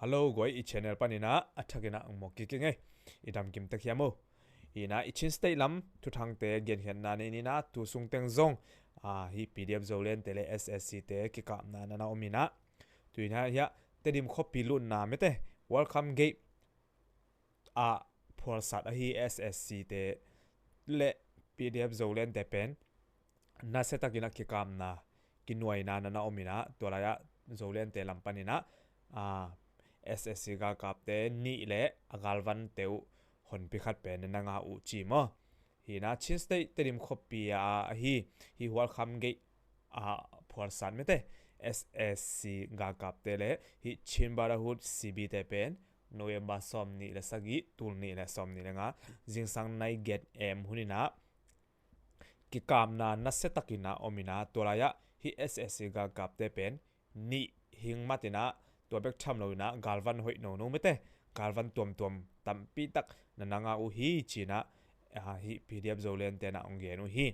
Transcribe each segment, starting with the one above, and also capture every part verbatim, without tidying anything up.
Hello guai, i channel panin ah a thakin ah ong mawk kik ing ei. I damkim tek hiam o? Hi-in ah i Chin State lam thuthangte genkhiatna nei ni-in ah, tu sung teng zong ah hih P D F Zolandte le S S C te kikapna na na om in ah, tu-in ah hiah Tedim khuapi lutna mete, Welcome Gate ah phualsat ahi S S C te le P D F Zolandte pen nasiatakin ah kikapna, kinuaina na na om in ah, tua lai-ah Zolandte lam panin ah ah S S C galkapte nih le a galvante uh honpi khat pen na na ngah uh ci maw. Hi-in ah Chin State Tedim khuapi ah ahi hih Welcome Gate ah phualsat mete, S S C galkapte le hih Chin Brotherhood C B te pen November sawmnih le sagih, tul nih le sawmnih le nga, zingsang nai giat A M hun in ah kikapna nasiatakin ah om in ah, tua lai-ah hih S S C galkapte pen nih hing mat in ah, tua bek tham lo in ah galvan hoih nono mete, galvan tuamtuam tampi tak na na ngah uh hi ci-in ah ah hih P D F Zolandte in ah ong gen uh hi.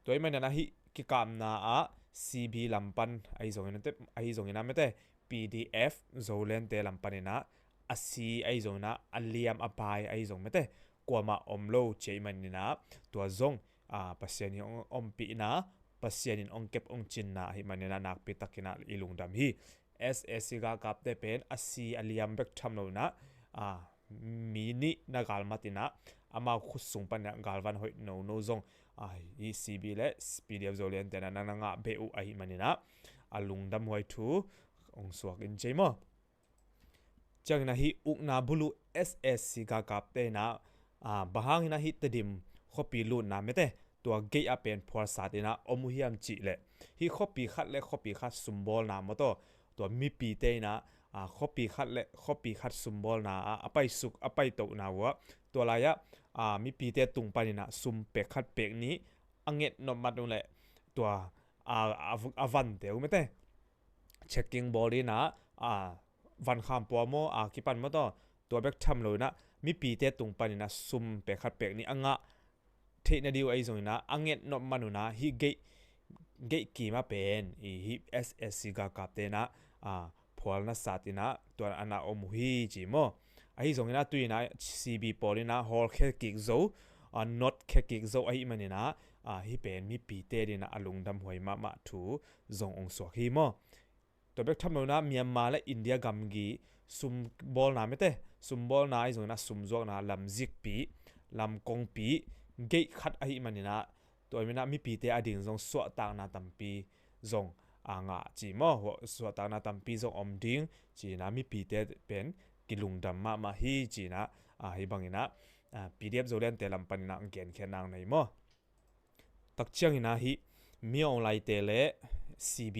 Tua ahih manin ah hih kikapna ah C B lam pan ahi zongin ah, ahi zongin ah mete, P D F Zolandte lam panin ah a si ahi zongin ah, a liam a pai ahi zong mete, kuamah om lo ci ahih manin ah, tua zong ah Pasian in ong ompihna, Pasian in ong kep ong cinna ahih manin ah nakpi takin ah i lungdam hi. S S C galkapte pen a si a liam bek tham lo in ah ah mi nih na galmat in ah, amau khut sung pan in ah galvan hoih nono zong ah hih C B le P D F Zolandte in ah na na ngah beh uh ahih manin ah a lungdamhuai thu ong suak in ci ei maw. Ciangin ah hih ukna bul uh S S C galkapte in ah ah bang hangin ah hih Tedim khuapi lutna mete, tua gate ah pen phualsat in ah om uh hiam cih leh, hih khuapi khat le khuapi khat sumbawlna maw, tua tua mipite in ah ah khuapi khat le khuapi khat sumbawlna ah a paisuk, a paitohna uh ah, tua lai-ah ah mipite tung panin ah sum pek khat pek nih a nget nop mat uh leh, tua ah a, a vante uh mete, checking bawl in ah ah vankham pua maw, a kipan maw, tua tua bek tham lo in ah mipite tung panin ah sum pek khat pek nih a ngah theih nading uh ahi zongin ah, a nget nop man un ah hih gate, gate kim ah pen i hih S S C galkapte in ah ah phual na sat in ah tua a na om uh hi ci maw. Ahi zongin ah tu-in ah C B pawl in ah hawlkhia kik zo, ah notkhia kik zo ahih manin ah ah hih pen mipite adingin ah a lungdamhuai mahmah thu zong ong suak hi maw. Tua bek tham lo in ah Myanmar le India gamgi sumbawlna mete, sumbawlna ahi zongin ah sumzuakna, lamzikpi, lamkongpi, gate khat ahih manin ah, tua ahih manin ah mipite ading zong suahtakna tampi zong a ngah ci maw, suahtakna tampi zong om ding ci-in ah mipite pen kilungdam mahmah hi ci-in ah, ah hih bangin ah ah P D F Zolandte lam panin ah genkhiatna nei maw. Tak ciangin ah hih Min Aung Hlaing te le C B,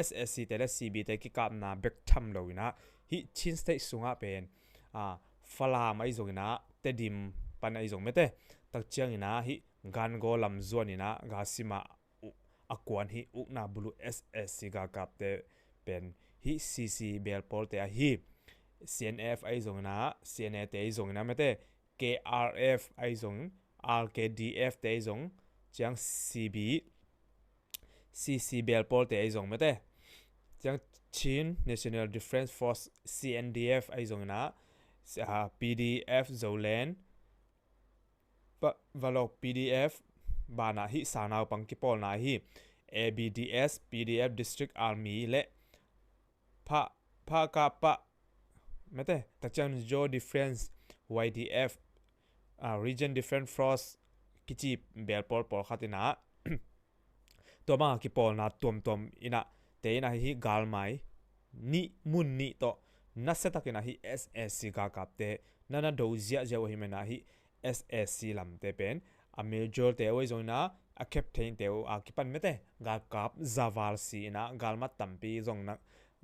S S C te le C B te kikapna bek tham lo in ah hih Chin State sungah pen ah Falam ahi zongin ah Tedim pan ahi zong mete, tak ciangin ah hih Gangaw lam zuan in ah galsim ah uh, a kuan hih ukna bul uh S S C galkapte pen hih C C belpawlte ahi, C N F ahi zongin ah, C N A te ahi zongin ah mete, K R F ahi zong, R K D F te ahi zong, ciang C B, C C belpawlte ahi zong mete, ciang Chin National Defence Force, C N D F ahi zongin ah, ah P D F Zoland, Pha-, Phalok P D F banah hih sangnaupang kipawlna ahi, A B D S, P D F District Army le Pha-, Phakapa mete, tak ciang Zo Defence, Y D F, ah, Region Defence Force kici belpawl pawlkhat in ah, tua banga kipawlna tuamtuam in ah, te in ah hih galmai nih, mun nih tawh nasiatakin ah hih S S C galkapte na na do ziahziah uh ahih manin ah hih S S C lamte pen a major te uh ahi zongin ah, a captain te uh a kipan mete, galkap za val si in ah galmat tampi zong na,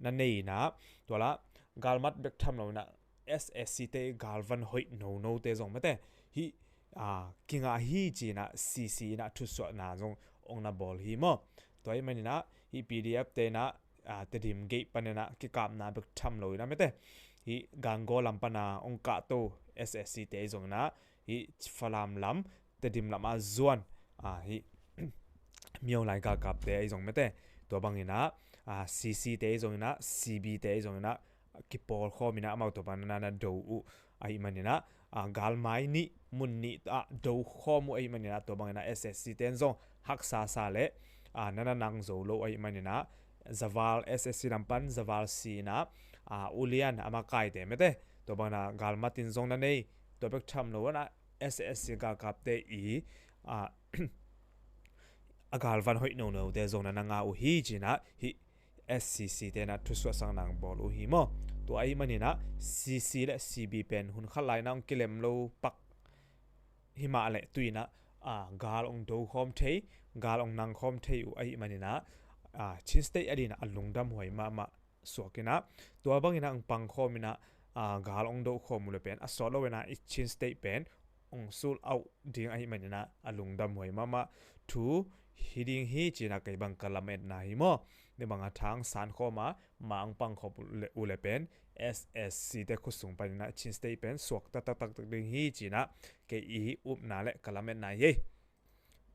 na nei in ah, tua lah galmat bek tham lo in ah S S C te galvan hoih nono te zong mete, hih ah kingah hi ci in ah C C in ah thusuahna zong ong na bawl hi maw. Tua ahih manin ah hih P D F te in ah, ah, Tedim gate panin ah kikapna bek tham lo in ah mete, hih Gangaw lam pana ong kahto S S C te ahi zongin ah, hih Falam lam, Tedim lam a zuan, ah, hih Min Aung Hlaing galkapte ahi zong mete, tua bangin ah, ah, C C te ahi zongin ah, C B te ahi zongin ah, kipawl khawm inah amau tua bangin na na do uh ahih maninah, a, galmai nih mun nih ah do khawm uh ahih maninah tua banginah S S C ten zong haksa sa le, a, na na nang zo lo ahih maninah Zaval S S C lam pan Zaval sinah, a, ulian a makaite mete tua banginah galmatin zong na nei, tua bek tham lo anah S S C galkapte i, a, a galvan hoih nonote zong na na ngah uh hi cinah hih S C C tenah thusuahsak nang bawl uh hi maw? Tua ahih maninah C C le C B pen hun khat lainah hong kilem lo pak himah le tuinah, a, gal hong do khawm thei, gal hong nang khawm thei uh ahih maninah, a, Chin State a dinah a lungdam huai mahmah suak inah tua banginah hong pang khawm inah, a, gal hong do khawm uh le pen a sawt lo inah i Chin State pen hong sul auh ding ahih maninah a lungdam huai mahmah thu hi ding hi cinah kei bang ka lametna hi maw? Ni bangah thang san khawm a ma hong pang khawm uh le, uh le pen S S C te khut sung paninah Chin State pen suak taktaktak ding hi cinah kei i upna le ka lametna hi.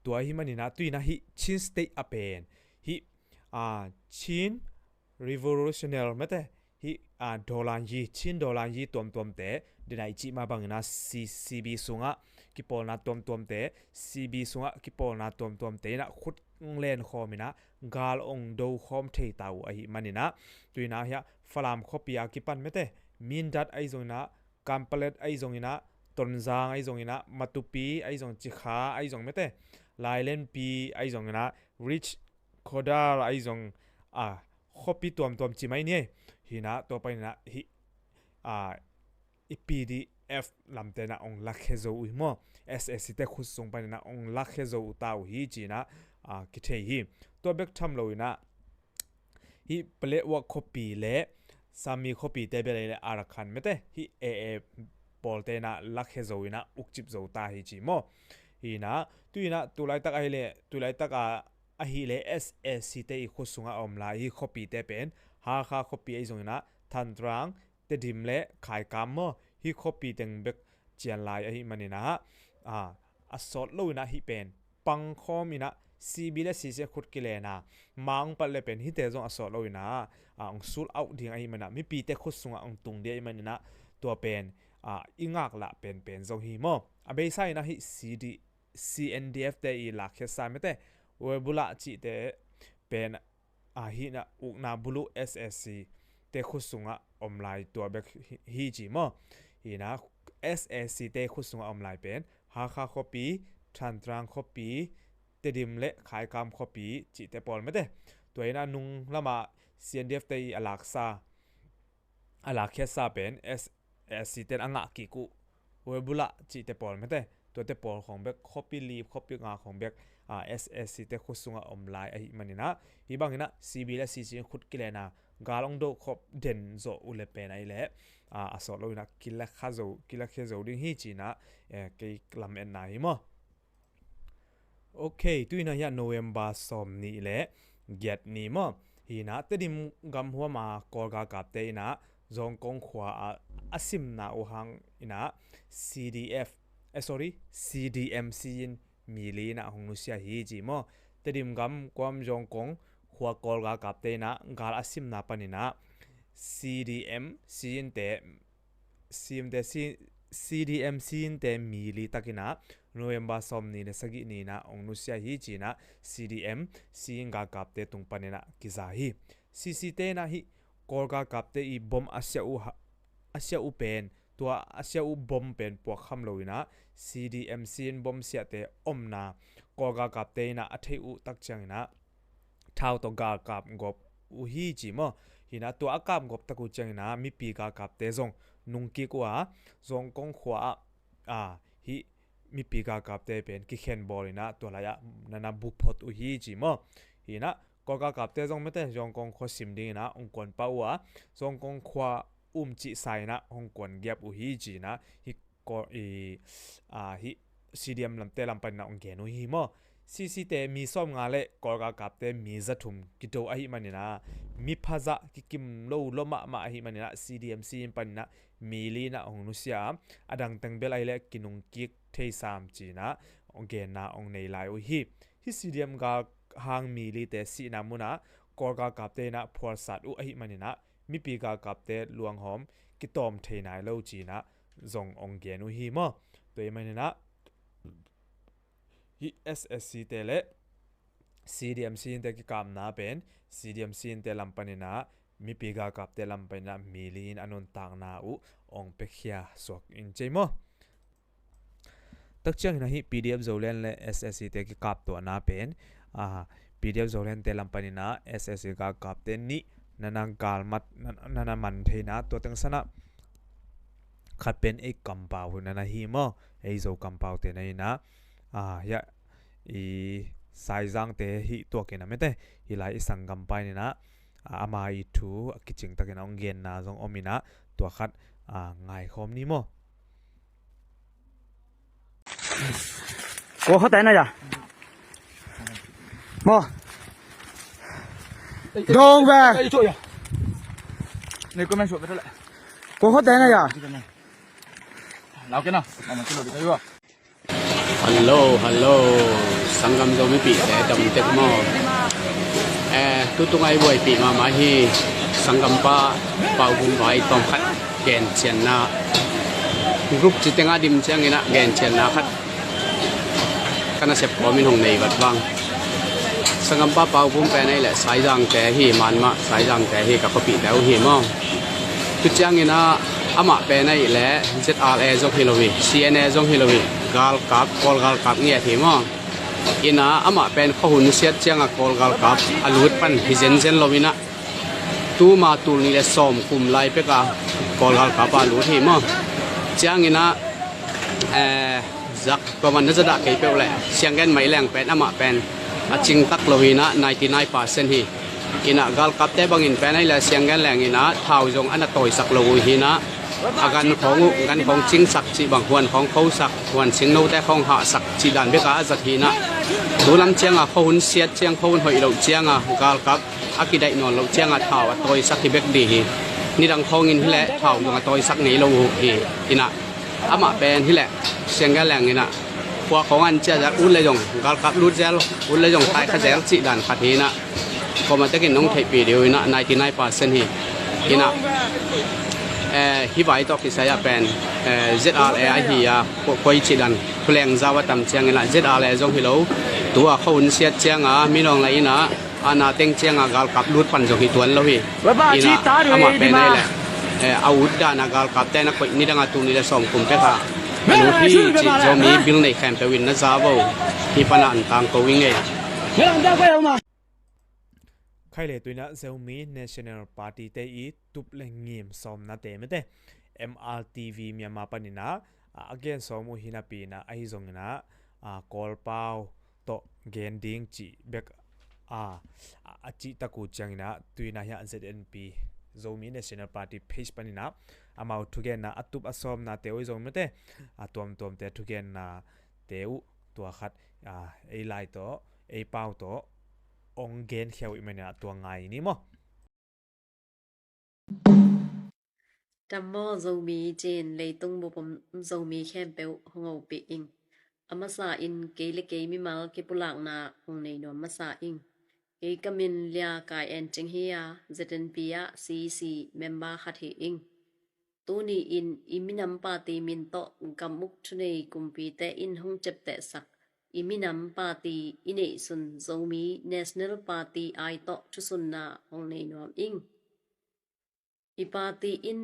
Tua ahih maninah tuinah hih Chin State a pen hih, a, Chin Revolutionary mete hih, a, Dolan yi, Chin Dolan yi tuamtuamte dinah i cih mah banginah C, C B sungah kipawlna tuamtuamte, C B sungah kipawlna tuamtuamte inah khut len khawm inah gal hong do khawm thei ta uh ahih maninah tuinah hiah Falam khuapi a kipan mete Mindat ahi zonginah, Kanpetlet ahi zonginah, Tonzang ahi zonginah, Matupi ahi zong, Cikha ahi zong mete, Lailenpi ahi zonginah, Rich Kodar ahi zong, a, khuapi tuamtuam ci mai ni ei. Hinah tua paninah hih, a, i P D F lamtenah hong lakhia zo uh hi maw? S S C te khut sung paninah hong lakhia zo uh ta uh hi cinah, a, kithei hi. Tua bek tham lo inah hih Paletwa khuapi le Sami khuapite bel ahih le Arakan mete hih A A pawlte inah lakhia zo inah ukcip zo ta hi ci maw? Hinah tuinah tulaitak ahih le, tulaitak a ahih le S S C te i khut sungah a om lai hih khuapite pen Hakha khuapi ahi zonginah Thantrang, Tedim le Khaikam maw? Hih khuapi teng bek cian lai ahih maninah, a, a sawt lo inah hih pen pang khawm inah C B le C C a khut kilena ma hong pat le pen hihte zong a sawt lo inah, a, hong sul auh ding ahih maninah mipite khut sungah hong tung ding ahih maninah tua pen, a, i ngaklah penpen zong hi maw? A beisa inah hih C D, C N D F te i lakkhiatsa mete Webula cihte pen, a, hinah ukna buluh S S C te khut sungah om lai tua bek hi, hi ci maw? Hinah S S C te khut sungah om lai pen Hakha khuapi, Thantrang khuapi, Tedim le Khaikam khuapi cihte pawl mete. Tua inah nung lamah C N D F te i a laksa, a lakkhiatsa pen S S C ten a ngah kik uh Webula cihte pawl mete. Tuate pawl khawng bek khuapi li khuapi nga khawng bek, a, S S C te khut sungah om lai ahih maninah hih banginah C B le C C in khut kilena gal hong do khop den zawh uh le pen ahih le, a, a sawt lo inah kilakhia zo, kilakhia zo ding hi cinah, eh, kei lametna hi maw? Ok, tuinah hiah November sawm nih le giat ni maw? Hinah Tedim gam huama Kawlgalkapte inah Zawngkong khua ah a simna uh hang inah C D F, eh, sorry, C D M C in mi li inah hong nusia hi ci maw? Tedim gam kuam Zawngkong khua Kawlgalkapte inah gal a simna paninah C D M C in te, C M te, C, C D M C in te mi li takinah November sawm ni le sagih ni inah hong nusia hi cinah C D M C in galkapte tung paninah kiza hi. C C te inah hih Kawlgalkapte i bom a siah uh ha, a siah uh pen, tua a siah uh bom pen puakkham lo inah C D M C in bom siahte omna Kawlgalkapte inah a theih uh tak cianginah thau tawh gal kapgawp uh hi ci maw? Hinah tua a kapgawp tak uh cianginah mipi galkapte zong nungkik uh a, Zawngkong khua ah, a, hih mipi galkapte pen kikhen bawl inah tua lai-ah nana buphot uh hi ci maw? Hinah Kawlgalkapte zong mete Zawngkong khua sim dinginah hong kuan pah uh a, Zawngkong khua um cihsa inah hong kuan giap uh hi cinah hih Kawl, i, a, hih C D M lamte lam paninah hong gen uh hi maw? C C te mi sawmnga le Kawlgalkapte mi zathum kido ahih maninah miphazah kikim lo lua mahmah ahih maninah C D M C in paninah mi li inah hong nusia a, a dangteng bel ahih le kinungkik thei sam cinah hong genna hong nei lai uh hi. Hih C D M gal hang mi lite sihna munah Kawlgalkapte inah phualsat uh ahih maninah mipi galkapte luanghawm kitawm thei nai lo cinah zong ong gen uh hi maw. Tua ahih maninah hih S S C te le C D M C in te kikapna pen C D M C in te lam paninah mipi galkapte lam paninah mi li in a nuntakna uh ong piakhia suak in cei maw. Tak ciangin ahi P D F Zoland le S S C te kikaptuahna pen, ah, P D F Zoland te lam paninah S S C galkapte nih nana galmat, nana man theina tua teng sanah khat pen ei kampau nana hi maw, ei Zo kampau te na inah, ah, ya, i Saizang te hi tuakin a mete, hi lai i sanggam pa inah, ah, ama i thu a kicing takin a ong genna zong om inah tua khat, ah, ngaikhawm ni maw. Kua khuate na ya. Maw. Dong ve. Kua khuate na ya. Hello, hello. Sanggam Zo mipihte dam tek maw. Eh, tutung ai buaipih mahmah hi. Sanggampa Pau Bum vai tawm khat gen cianna group ci tengah dim cianginah gen cianna khat ka nasep kawmin hong nei vat vang. Sanggampa Pau Bum pen ei le Saizangte hi, manmah Saizangte hi, ka khuapihte uh hi maw. Tu cianginah amah pen ei le Z R A zong hi lo hi, C N A zong hi lo hi, galkap, Kawl galkap ngiat hi maw. Inah amah pen khuahun siat cianga Kawl galkap a lut pan hi zenzen lo inah tuma tul nih le sawm kum lai peka Kawl galkap a lut hi maw. Cianginah, eh, zak tua man na zadah kei peuh le Sianggen Mai Leng pen amah pen a cingtak lo hinah ninety nine percent hi. Inah galkapte bangin pen ei le Sianggen Leng inah thau zong a na tawisak lo uh hinah a gan khawng uh, gan khawng cingsak cih bang, huan khawng khosak, huan singnote khawng hahsak cih dan beka a zat hinah tulam cianga khuahun siat ciang, khuahun hoih loh cianga galkap a kidaih nawn loh cianga thau a tawisak hi bek dih hi. Nidang khawngin hileh thau zong a tawisak ngei lo uh hi. Inah amah pen hileh Sianggen Leng inah khua khawng an ciazak ut le zong galkap lut zel, ut le zong taikha zel cih dan khat hinah kawmatekin nong theihpih dih uh inah ninety nine percent hi. Inah, eh, hi vai tawh kisai ah pen, eh, Z R A ahi a, ko-, koi cih dan khuleng zau a tam cianginah Z R A zong hi lo. Tua khuahun siat cianga minawng la inah a na teng cianga galkap lut pan zong hi tuan lo hi. Inah amah pen ei le, eh, a ut dana galkapte na koih nidanga tul nih le sawm kum peka a lut hi cih Zomi bil nei khempeuh in na za vo. Hi pana an tangko i ngei. Khaile tuinah Zomi National Party te i tup le ngim sawmnate mete M R T V Myanmar paninah a gen sawm uh hinapinah ahi zonginah Kawlpau tawh gen ding cih bek a, a, a cihtak uh cianginah tuinah hiah Z N P Zomi National Party page paninah amau thugenna a tup a sawmnate uh i zong mete a tuamtuamte thugennate uh tua khat, a, ei lai tawh ei pau tawh ong genkhia uh i maninah tua ngai ni maw. Tam maw Zomi cin leitung bupom Zomi khempeuh hong opih ing. A masa in kei le kei mimal kipulakna hong nei nuam masa ing. Kei ka min Lia Kai En Cing hi a, Z N P ah C E C member khat hi ing. Tuni in i minam party min tawh gamuk thunei kumpite in hong ciaptehsak i minam party i neihsun Zomi National Party ai tawh thusunna hong nei nuam ing. I party in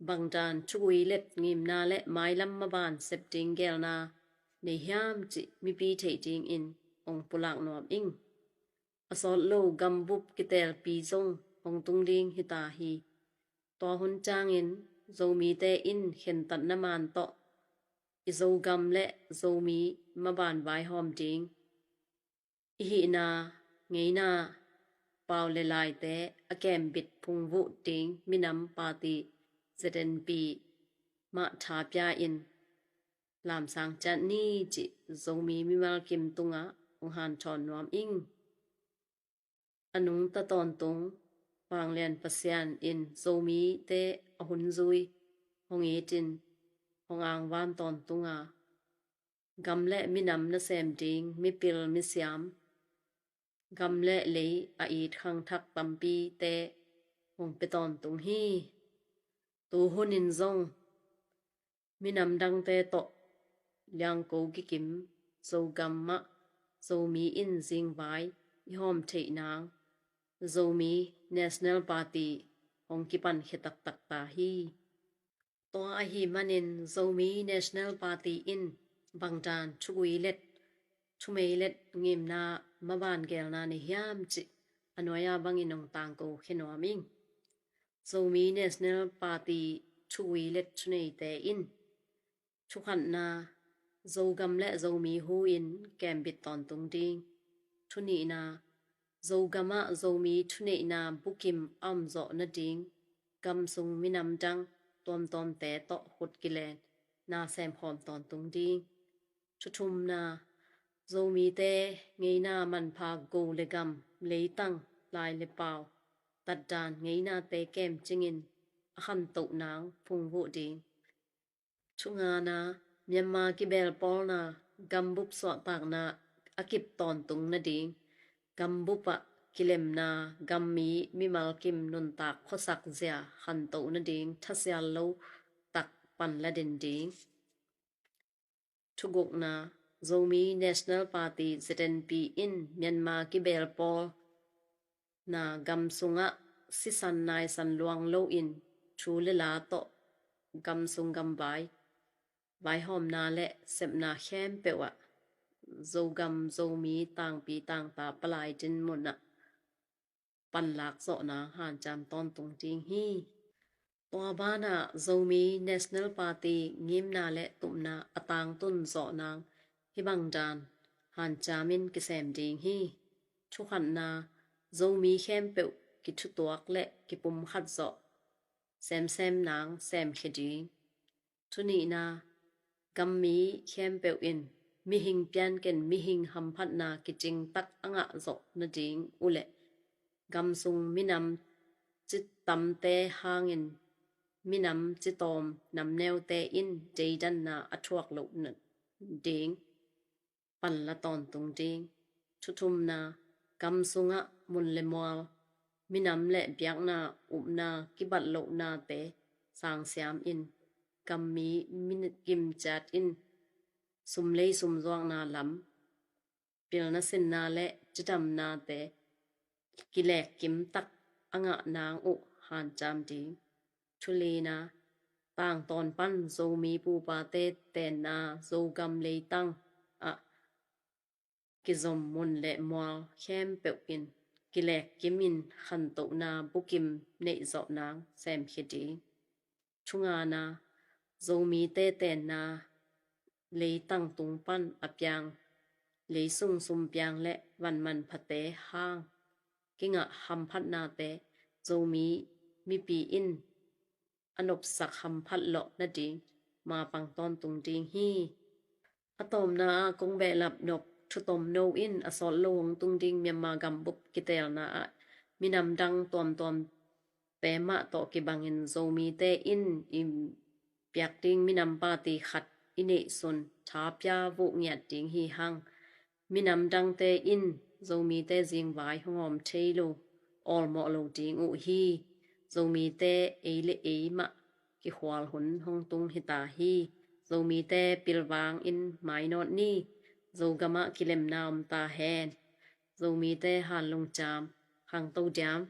bangdan thugui let ngimna le mailam maban sep ding gelna nei hiam cih mipi theih dingin hong pulak nuam ing. A sawt lo gambup kitelpi zong hong tung ding hita hi. Tua hun ciangin Zomite in khentatna man tawh i Zogam le Zomi maban vaihawm ding, i hihna ngeina pau le laite a kembit phungvuh ding minam party Z N P mah thapia in lamsang ciat ni cih Zomi mimal kim tungah hong hanthawn nuam ing. A nungta tawntung Vanglian Pasian in Zomite a hun zui hong itin hong angvan tawntunga gam le minam nasem ding mipil misiam, gam le lei a it khangthak tampite hong pia tawntung hi. Tu hunin zong minam dangte tawh liangko kikim Zogam ah Zomi in zingvai i hawm theih nang Zomi National Party hong kipan khia taktak ta hi. Tua ahih manin Zomi National Party in bangdan thugui let thumei let ngimna maban gelna nei hiam cih a nuai-a bangin hong tangko khia nuam ing. Zomi National Party thugui let thuneite in, thukhatna, Zogam le Zomi hu in kembit tawntung ding. Thunihna, Zogam ah Zomi thuneihna bukim a om zawh nading gam sung minam dang tuamtuamte tawh khut kilen na semkhawm tawntung ding. Thuthumna, Zomite ngeina manpha go le gam, leitang, lai le pau, tatdan ngeinate kemcingin a khantoh nang phungvuh ding. Thungana, Myanmar kibelpawlna gambup suahtakna a kip tawntung nading, gambup ah kilemna gammi mimal kim nuntak khuasak zia khantoh nading thasial lo tak pan la den ding. Thugukna, Zomi National Party, Z N P in Myanmar kibelpawlna gam sungah sisan naisan luang loin thu le la tawh gam sung gam vai vaihawmna le sepna khempeuh ah Zogam Zomi tangpi tangta palai dinmun ah panlak zawhna hanciam tawntung ding hi. Tua banah Zomi National Party ngimna le tupna a tangtun zawh nang hih bangdan hanciamin kisem ding hi. Thukhatna, Zomi khempeuh kithutuak le kipumkhat zawh semsem nang semkhia ding. Thunihna, gammi khempeuh in mihing pianken mihing hamphatna kicingtak a ngah zawh nading uh leh gam sung minam citamte hangin minam citawm namneute in deidanna a thuak loh nading pan la tawntung ding. Thuthumna, gam sungah mun le mual, minam le biakna upna kibat lohnate sangsiam in gammi minit gimciat in sumlei sumzuakna lam, pilna sinna le cidamnate kilekkim tak a ngah nang uh hanciam ding. Thulina, tangtawn pan Zomi pupate tenna Zogam leitang ah kizom mun le mual khempeuh in kilekkim in khantohna bukim neih zawh nang semkhia ding. Thungana, Zomite tenna leitang tung pan a piang, leisung sumpiang le vanmanphate hang kingah hamphatnate Zomi mipi in a nopsak hamphat lawh nading mapang tawntung ding hi. A tawmna ah kong behlap nop thutom no in a sawt lo hong tung ding Myanmar gambup kitelna ah minam dang tuamtuam te mah tawh kibangin Zomite in i piak ding minam party khat i neihsun tha pia vuh ngiat ding hi hang. Minam dangte in Zomite zingvai hong awm thei lo, awlmawh lo ding uh hi. Zomite ei le ei mah kikhual hun hong tung hi ta hi. Zomite pilvang in mainawt ni. Zogamah kilemna om ta hen. Zomite han lungciam, khangto diam.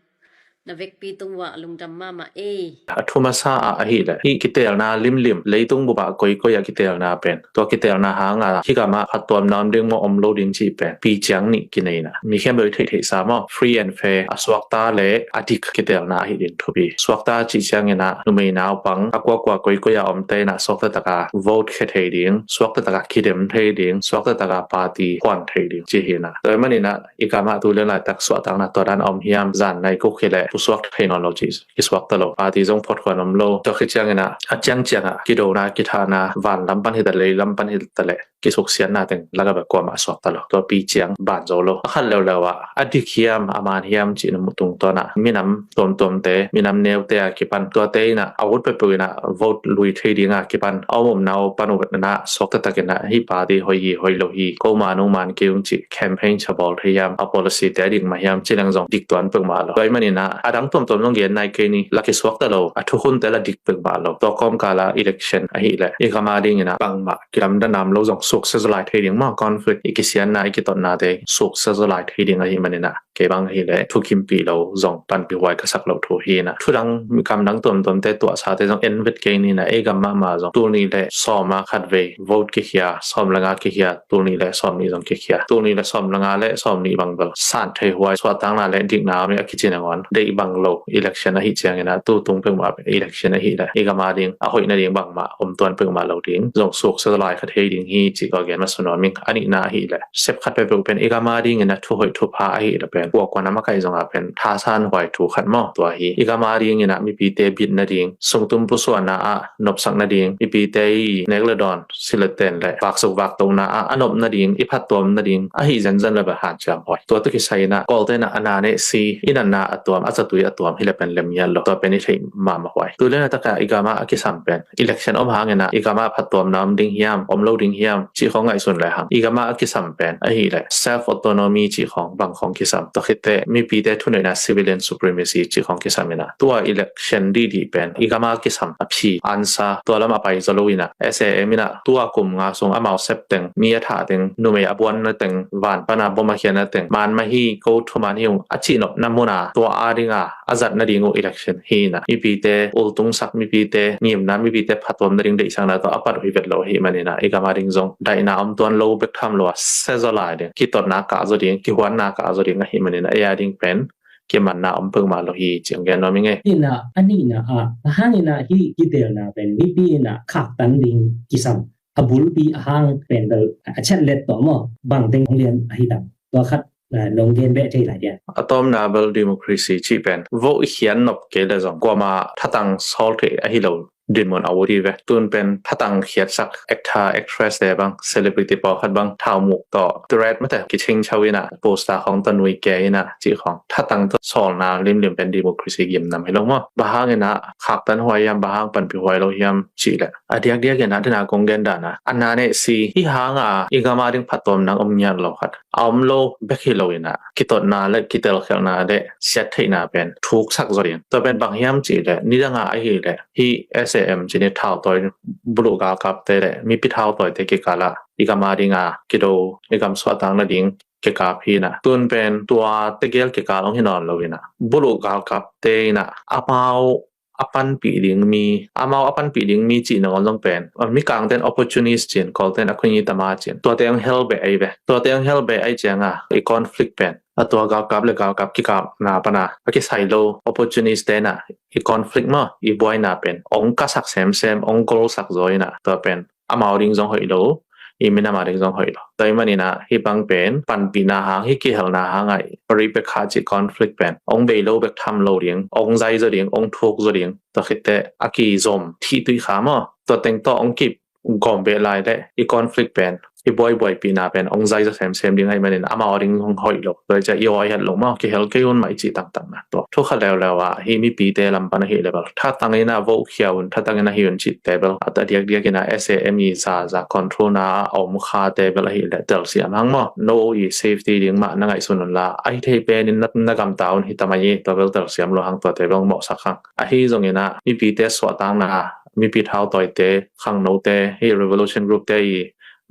Na vekpi tung uah lungdam mahmah ei. A thu masa ah ahih leh hih kitelna limlim, leitung bup ah koikoi ah kitelna pen, tua kitelna hang a hih gam ah phattuamna om ding maw om lo ding cih pen piciang nih kineina. Mi khempeuh i theihtheihsa maw, free and fair, a suakta le a dik kitelna ahih ding thupi. Suakta cih ciangin ah numei naupang a kuakua koikoi ah omte in ah suakta tak a vote khia thei ding, suakta tak a kidem thei ding, suakta tak a party huan thei ding cih hi na. Tua ahih manin ah i gam ah tu lian laitak suahtakna tua dan a om hiam, zan nai kuk hi leh pusuak thei nawn lo cih kisuakta lo, party zong phot huan om lo. Tua khit ciangin ah a ciangciang ah kidona kithahna van lam pan hi ta leh, lei lam pan hi ta leh kisuksiatna teng lak ah bek kuamah suakta lo. Tua piciang ban zo lo. A khat leuleu ah a dik hiam a man hiam cih na muh tungtawn ah minam tuamtuamte, minam neute a kipan, tuate in ah a ut peuhpeuh in ah vote lui thei ding a kipan, a om omna uh pan uh na suakta takin ah hih party hoih hi hoih lo hi, ko man ung man kei ung cih campaign ciang bawl thei hiam, a policy te a dik mah hiam cih leng zong dik tuan peuhmah lo. Tua ahih manin ah A dang tuamtuam zong gen nai kei ni, la kisuakta lo, a thukhunte la dik peuhmah lo. Tua kawmkala election ahileh i gam a dingin ah bangmah kilamdang om lo zong success lai thei ding maw, conflict i kisianna i kitotnate success lai thei ding ahih manin ah kei bang ahileh thukimpih lo zong panpih huai ka sak loh thu hi in ah. Thudang mi kamdang tuamtuamte tuahsate zong en vet kei ni in ah, ei gam mahmah zong tul nih le sawm a khat vei vote kikhia, sawm le nga kikhia, tul nih le sawm nih zong kikhia. Tul nih le sawm le nga le sawm nih bang bel san thei huai suahtakna le dikna om a kici nangawn deih bang lo election ahih ciangin ah, tu tung peuhmah election ahileh i gam a ding a hoih nading bangmah om tuan peuhmah lo ding, zong success lai kha thei ding hi cih ka gen masa nuam ing. A nihna ahileh sep khat peuhpeuh pen i gam a dingin ah thuhoih thupha ahileh pen kuakuan a makaih zong a pen thasan huai thu khat maw. Tua hi i gam a dingin ah mipite bit nading, sungtum pusuahna ah nopsak nading, mipite i nek le dawn, sileten le vaksuk vaktohna ah a nop nading, i phattuam nading ahi zenzen le bel hanciam huai. Tua tawh kisai in ah Kawlte'n ah a na neh si, i natna a tuam, a zatui a tuam hileh pen lem ngiat lo. Tua pen i theih mahmah huai. Tu le na tak a i gam a a kisam pen election om hangin ah i gam a phattuamna om ding hiam, om lo ding hiam cih khawng ngaihsun le hang, i gam a a kisam pen ahileh self autonomy cih khawng bang khawng kisam, tua khitteh mipite thuneihna, civilian supremacy cih khawng kisam in ah, tua election dihdih pen i gam a kisam a phi ansa, tua lam a pai zaw lo in ah, S A M in ah tua kum nga sung amau sep teng, mi a thah teng, numei a buanna teng, van pan a bom a khiatna teng, man mah hi, ko thuman hi ung a cihnopna mun a tua a ding a a zat nading uh election hi in ah, mipite ultungsak, mipite ngimna, mipite phattuam nading deihsakna tawh a pat uh hi vet lo ahih manin ah, i gam a ding zong daihna om tuan lo bek tham lo a sia zaw lai ding, kitotna kah zaw ding, kihuanna kah zaw ding ahih manin ah, ei a ding pen kimanna om peuhmah lo hi cih hong gen nuam ing e. Hi in ah, a nihna ah, bang hangin ah hih kitelna pen mipi in ah khaktan ding kisam, a bulpi a hang pen bel a chat let tawh maw, bang teng hong lian ahi tam? Tua khat, ah, nong gen beh thei lai dia. A tawpna bel democracy cih pen vote i khiat nop kei le zong kuamah thatang sawl thei ahi lo dinmun a ut hi ve. Tun pen thatang khiatsak actor, actress te bang, celebrity pawlkhat bang thaumuk tawh threat mate kicing chau in ah, poster khawng tawh nui ke in ah cih khawng, thatang tawh sawlna limlim pen democracy gimnam hi lo maw. Bang hangin ah khaktan huai hiam, bang hang panpih huai lo hiam cih leh, a diakdiak in ah, dena kong gen dan a, a na neh si, hih hang a i gam a ding phattuamna om ngiat lo khat a om lo bek hi lo in ah, kitotna le kitelkhialhna le siattheihna pen thuksak zaw ding. Tua pen bang hiam cih leh, nidang a ahileh hih S A M cih ni thautawi, buluh galkapte le mipi thautawite kikal ah i gam a ding a kido, i gam suahtak nading kikap hi in ah, tun pen tua tegel kikal hong hi nawn lo in ah, buluh galkapte in ah amau a panpih ding mi, amau a panpih ding mi cih nangawn zong pen, a, Mikangte'n opportunist ci-in, Kawlte'n a khuni tama ci-in, tuate hong hel beh ahi ve. Tuate hong hel beh ahih ciang a, i conflict pen, a, tua galkap le galkap kikapna pan a a kisai lo opportunist te'n ah i conflict maw, i buaina pen hong kasak semsem, hong golsak zaw in ah, tua pen amau ding zong hoih lo, i minam a ding zong hoih lo. Tua ahih manin ah hih bang pen panpihna hang, hih kihelna hang a, Rebecca cih conflict pen hong bei lo bek tham lo ding, hong zai zaw ding, hong thuk zaw ding. Tua khitteh a kizom thih tuih kha maw, tua teng tawh hong kip gawm beh lai leh i conflict pen, i buaibuaipihna pen hong zai zaw semsem ding ahih manin amau a ding hong hoih lo. Tua hi ciah i awi het lo maw, kihel kei un mah i cih tangtang na. Tua thu khat leuleu ah hih mipite lam pan ahileh bel thatang in ah vote khia un, thatang in ah hi un cihte bel, a diakdiak in ah S A M i zaza control na a om khate bel ahileh telsiam hang maw. No i safety ding mah na ngaihsun un la, a hi thei pen in na, na gamta un hi ta mai hi. Tua bel telsiam lo hang, tuate bel mawhsak hang. Ahi zongin ah mipite suahtakna, mipi thautawite, khangnote, hih revolution group te i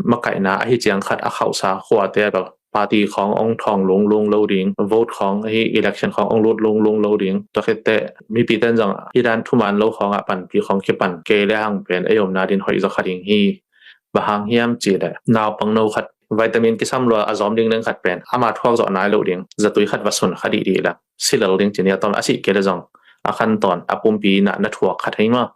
makaihna ahi ciang khat a khauhsa khuate bel party khawng hong thawng lunglung lo ding, vote khawng, hih election khawng hong lut lunglung lo ding. Tua khitteh mipite'n zong hih dan thuman lo khawng ah panpih khawng kipan kei le hang pen ei omna ding hoih zaw kha ding hi. Bang hang hiam cih leh, naupangno khat vitamin kisam lua a zawm ding ding khat pen ama thuak zawh nai lo ding, zatui khat va sun kha dihdih leh, si lel ding ci ni. A tawm a sih kei leh zong a khantawn, a pumpi na, na thuak khat hi maw.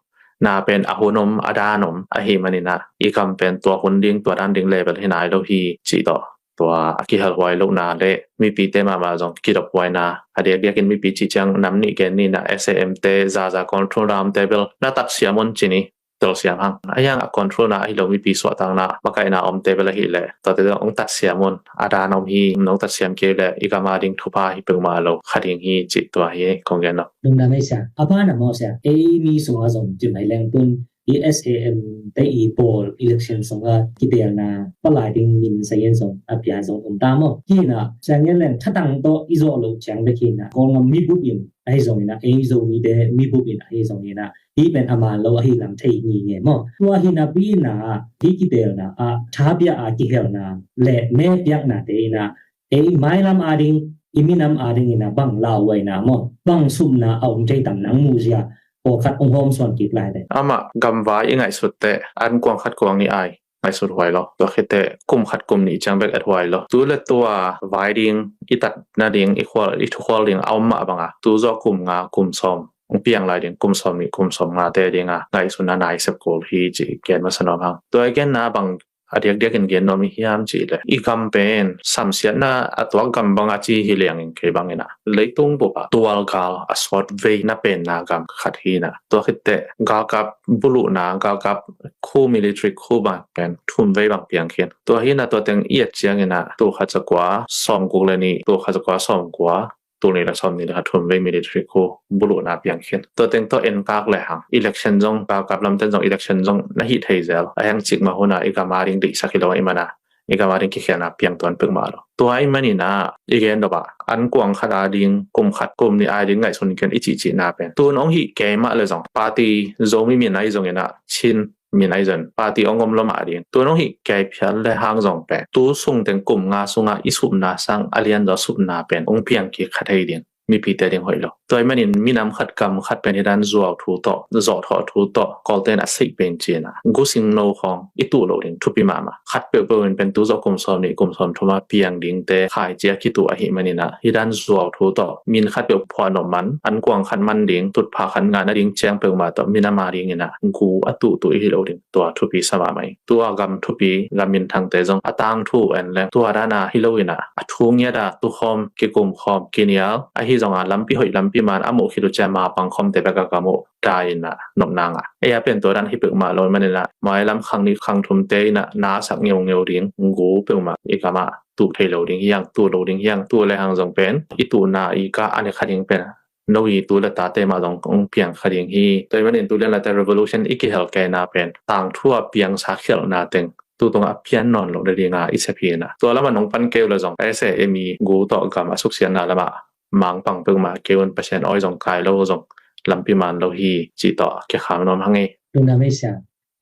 Na pen a hun om, a dan om ahih manin ah i gam pen tua hun ding, tua dan ding level hi nai lo hi cih tawh, tua a kihelhuai lohna le mipite mahmah zong kidophuaina, a diakdiakin mipi cih ciang nam nih gen ni in ah, S A M te, zaza control na omte bel na tatsiam un ci ni. Telsiam hang. A hiang a control na ahi lo, mipi suahtakna makaihna omte bel ahileh, tuate zong hong tatsiam un. A dan om hi, nong tatsiam kei leh i gam a ding thupha hi peuhmah lo kha ding hi cih tua hi kong gen lo. Lungdam ei sia. A ban a maw sia, ei mi sungah zong ci mai leng tun i S A M te i bawl election sungah kitelna palai ding min sayin zong a pia zong um ta maw? Hi na, siang ngen leng thatang tawh i zawh loh ciang bek hi na, Kawlgam mibup in ahi zongin ah, ei Zomite mibup in ahi zongin ah, hi pen a man lo ahi lam thei ngei ngei maw? Tua hi napi in ah, hi kitelna ah, tha bia a kihelna le me piaknate in ah, ei mailam ading, i minam ading in ah bang lauhuaina maw, bang supna a om thei tam nang muh zia, pawlkhat hong hawmsawn kik lai te. Amah gamvai i ngaihsut teh, an kuang khat kuang nih ai ngaihsut huai lo. Tua khit teh kum khat kum nih ciang bek et huai lo. Tu le tua vai ding, i tat nading, i khual, i thukhual ding a om mah bang a, tu zawh kum nga, kum sawm hong piang lai ding, kum sawm nih, kum sawm ngate ding a ngaihsutna nai sep kul hi ci gen masa nuam hang. Tua i genna bang a diakdiak in gen nuam i hiam cih leh, i gam pen samsiatna a tuak gam bang a ci hi liang in, kei bang in ah, leitung bup ah tualgal a sawt vei na penna gam khat hi na. Tua khit teh galkap buluhna, galkap khu, military khu bang pen thum vei bang piang khin. Tua hi na, tua teng i et ciang in ah, tul khat za kua sawm guk le nih, tul khat za kua sawm kua, tul nih le sawm nih le khat, thum vei military khu buluhna piang khin. Tua teng tawh en kak le hang, election zong, galkap lamten zong election zong na hih thei zel. A heng cik mah hun ah i gam ading deihsak hi lo ahih man a, i gam ading kikhelna piang tuan pek mah lo. Tua ahih man in ah, i gen dop ah, an kuang khat ading, kum khat, kum nih ading ngaihsun kei un i cihcihna pen, tun hong hih kei mah le zong, party Zomi min ahi zongin ah, Chin min ahi zong, party hong om lo mah ding. Tun hong hih kei phial le hang zong pen, tu sung teng kum nga sungah i supna sang a lianzaw supna pen hong piang kik kha thei ding, mipite ding hoih lo. Tua ahih manin minam khat gam khat pen hi dan zuau thu tawh, zawhthawh thu tawh, Kawlte'n a seih pen cihna, gusing no khawng i tuh loh ding thupi mahmah. Khat peuhpeuh in pen tu zawh kum sawm nih, kum sawm thum a piang dingte khaici a kituh ahih man in ah, hi dan zuau thu tawh, min khat peuh phuah nop man, an kuang khat man ding, tutphah khat ngah nading ciang peuhmah tawh minam ading in ah gu a tuhtuh i hi loh ding, tua thupi sa mahmah hi. Tua gam thupi, gam minthangte zong a tangthu en leng, tua dan a hi lo in ah, a thu ngiat a tukhawm, kikumkhawm, kinial, ahi zong a lampi hoih, lampi man a muh khit uh ciang mapang khawmte bek a gam uh dai in ah nopna ngah. Ei a pen tua dan hi peuhmah lo ahih man in ah, mailam khang nih khang thumte in ah na a sak ngeungeu ding gu peuhmah i gam ah tuh thei lo ding hi hang, tuh lo ding hi hang. Tuh le hang zong pen i tuhna i kah a ne kha ding pen no i tu le tate mah zong hong piang kha ding hi. Tua ahih manin tu lian late revolution i kihel keina pen tangthu a piangsa khialhna teng tu tungah a pian nawn loh nading a i sep hi na. Tua lamah nong pan kei uh le zong, S A M i gu tawh gam a suksiatna lamah mangpang peuhmah kei un, Pasian awi zong kai lo, zong lampi man lo hi cih tawh kikham nuam hang ei. Tuna mei sia,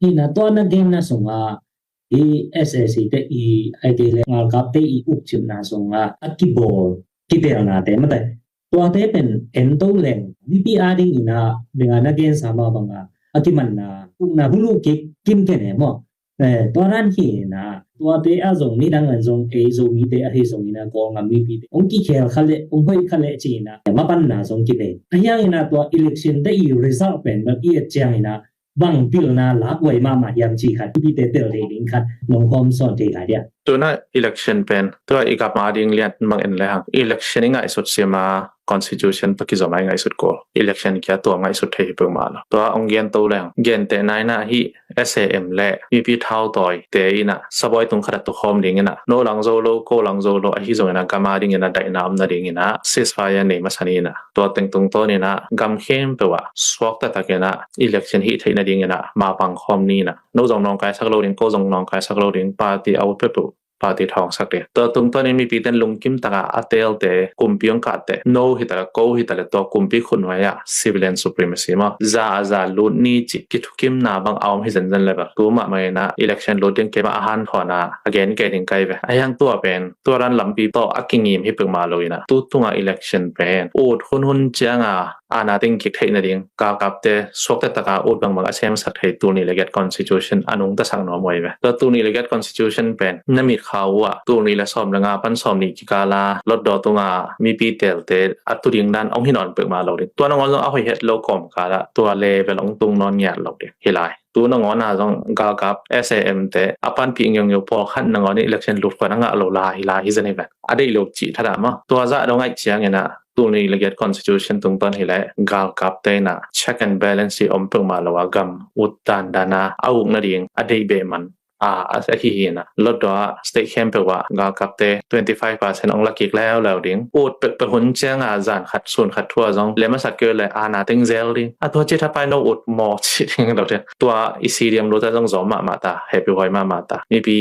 hi na, tua na genna sungah i S A C te i aite le ngalkapte i ukcipna sungah a kibawl kitelnate mate, tuate pen en to leng, mipi ading in ah, bang a na gensa mah bang a, a kimanna, ukna hulu kik kim kene maw? Eh, tua dan hi na, tuate a zong nidang an zong ei Zomite ahi zongin ah, Kawlgam mipite hong kikhel kha leh, hong hoih kha leh ci-in ah, mapanna zong kinei. A hiang in ah tua election te i result pen bang i et ciang in ah, bang pilna lakhuai mahmah hiam cih khat, mipite tel thei ding khat nong hawmsawn thei lai dia. Tuna election pen, tua i gam ading lian mang en le hang, election i ngaihsut sim a, constitution tawh kizom a i ngaihsut kul. Election kia tua ngaihsut thei hi peuhmah lo. Tua hong gen to leng, gentehna in ah hih S A M le mipi thautawite in ah sabawi tung khat a tukhawm ding in ah, no lang zo lo, ko lang zo lo, ahi zongin ah gam ading in ah daihna om nading in ah ceasefire nei masa ni in ah, tua teng tungtawn in ah gam khempeuh ah suakta takin ah election hih theih nading in ah mapang khawm ni in ah, no zong nawngkaisak lo ding, ko zong nawngkaisak lo ding, party a ut peuhpeuh party thawngsak ding. Tua tungtawn in mipite in lungkim taka a teelte, kumpi hong kahte, no hi ta le, ko hi ta le, tua kumpi khutnuai ah civilian supremacy maw, za a za lut ni cih kithukimna bang a om hi zenzen le bel, tu mahmah in ah election lut ding keimah a hanthawn a, a gen kei ding ka hi ve. A hiang tua pen, tua dan lampi tawh a kingim hi peuhmah lo in ah, tu tungah election pen ut hunhun ciang a, aana teng kik theih nading, galkapte suakta taka ut bangbang a semsak thei tul nih le giat constitution a nungtasak nuam uh ahi ve. Tua tul nih le giat constitution pen na mitkha uh ah tul nih le sawm le nga pan sawm nih kikal a lotdaw tunga mipi telte a tu ding dan hong hi nawn peuhmah lo ding. Tua nangawn zong a hoih het lo kawmkal ah tua level hong tung nawn ngiat lo ding hi lai. Tu nangawn ah zong galkap S A M te a panpih ngeungeu pawlkhat nangawn in election lut khuan a ngah lo lai hi lai hi zen hi ven. A deih lo cih thadah maw. Tua zah dong aih ciangin ah tul nih le giat constitution tungtawn hileh galkapte in ah check and balance hi om peuhmah lo a gam ut dandan a a uk nading a deih beh man a, a, ahi hi in ah, Hlutdaw ah state khempeuh ah galkapte twenty five percent hong la kik leuleu ding. Ut peuhpeuh hun ciang a zan khat sun khat thu ah zong lem a sak kei uh leh aana teng zel ding. A, tua ci thapai, no ut maw ci ding lo te. Tua i stadium lut ah zong zawm mahmah ta, happy huai mahmah ta. Mipi